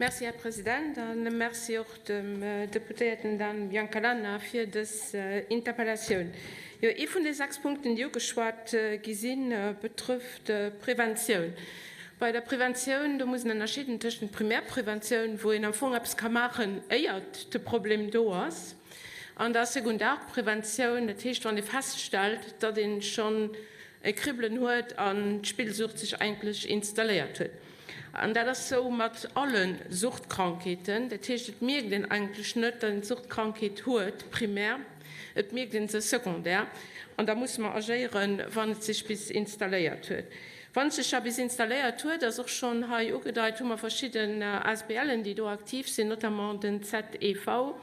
Merci, Här President, a merci och dem Deputéierten Dan Biancalana fir dës Interpellatioun. Jo, ee vun de 6 Punkten, déi ugeschwat gi sinn, betrëfft d'Preventioun. Bei der Preventioun, do muss een ënnerscheeden tëschent Primärpreventioun, wou een am Fong eppes ka maachen, éiert de Problem do ass, an der Sekundarpreventioun, dat heescht, wann ee feststellt, datt ee schonn e Kribbelen huet an d'Spillsucht sech eigentlech installéiert huet. An dat ass sou mat alle Suchtkrankheeten. Dat heescht, et mierkt een eigentlech net, datt een d'Suchtkrankheet huet, primär, et mierkt ee se secondaire. An da musse mer agéieren, wann et sech bis installéiert huet. Wann et sech da bis installéiert huet, ass och schonn hei ugedeit, hu mer verschidden ASBLen, déi do aktiv sinn, notamment den ZEV,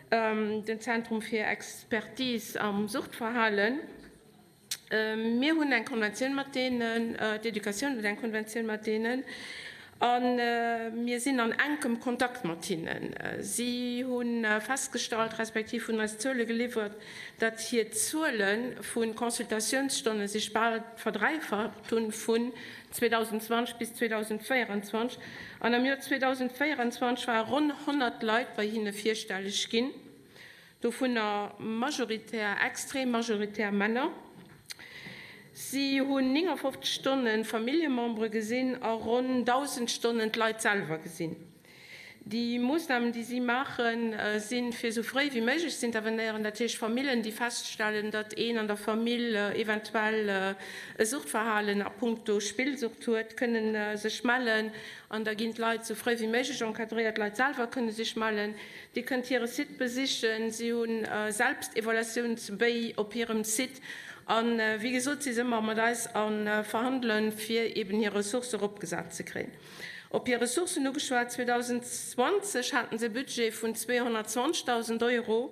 den Zentrum fir Expertise am Suchtverhalen. Mir hunn eng Konventioun mat deenen, d'Educatioun huet eng Konventioun mat deenen a mir sinn an enkem Kontakt mat hinnen. Si hu festgestallt, respektiv hunn eis Zuele geliwwert, datt hir Zuele vu Consultatiounsstonne sech bal verdräifacht hunn vun 2020 bis 2024. An am Joer 2024 ware ronn 100 Leit bei hinne virstelleg ginn. Dovunner majoritär, extrem majoritär Männer. Si hunn 59 Stonne Familljemembere gesinn a ronn 1.000 Stonnen d'Leit selwer gesinn. Déi Moossnamen, déi si maachen, sinn, fir esou fréi wéi méiglech z'intervenéieren. Dat heescht, Famillen, déi feststellen, datt een an der Famill eventuell e Suchtverhalen a puncto Spillsucht huet, kënne sech mellen an da ginn d'Leit esou fréi wéi méiglech encadréiert. D'Leit selwer kënne sech mellen. Dir kënnt hire Site besichen. Si hu Selbstevaluatiounsbéi op hirem Site. A wéi gesot, si se ëmmer mat eis a Verhandelen, fir eben hir Ressourcë eropgesat ze kréien. Op hir Ressourcen ugeschwat, 2020 haten se e Budget vun 220.000 Euro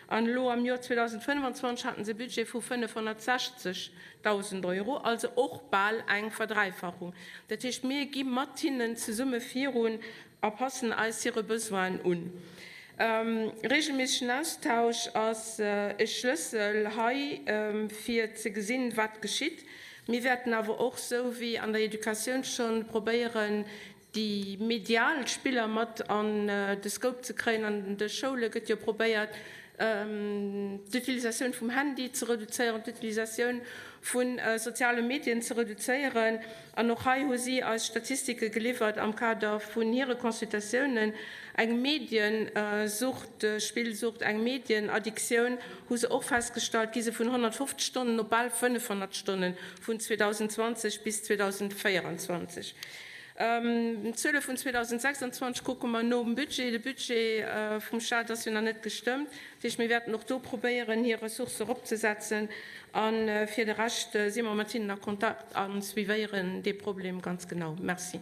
an elo am Joer 2025 haten se e Budget vu 560.000 Euro, also och bal eng Verdräifachung. Dat heescht, mir gi mat hinnen zesumme virun A passen eis hire Besoinen un. Reegelméissegen Austausch ass e Schlëssel hei, fir ze gesinn, wat geschitt. Mir wäerten awer och, sou wéi an der Educatioun schonn, probéieren, déi medial Spiller mat an de Scope ze kréien. An de Schoule gëtt jo probéiert, d'Utilisatioun vum Handy ze reduzéieren, d'Utilisatioun vu soziale Medien ze reduzéieren. An och hei hu si eis Statistike geliwwert am Kader vun hire Consultatiounen. Eng Mediensucht, Spillsucht, eng Medienaddictioun hu se och festgestallt, gi se vun 150 Stonnen op bal 500 Stonnen vun 2020 bis 2024. D'Zuele vun 2026 kucke mer nom Budget. De Budget vum Staat ass jo nach net gestëmmt. Dat heescht, mir wäerten och do probéieren, hir Ressourcë eropzesetzen. A fir de Rescht si mer mat hinnen a Kontakt a suivéieren dee Problem ganz genau. Merci.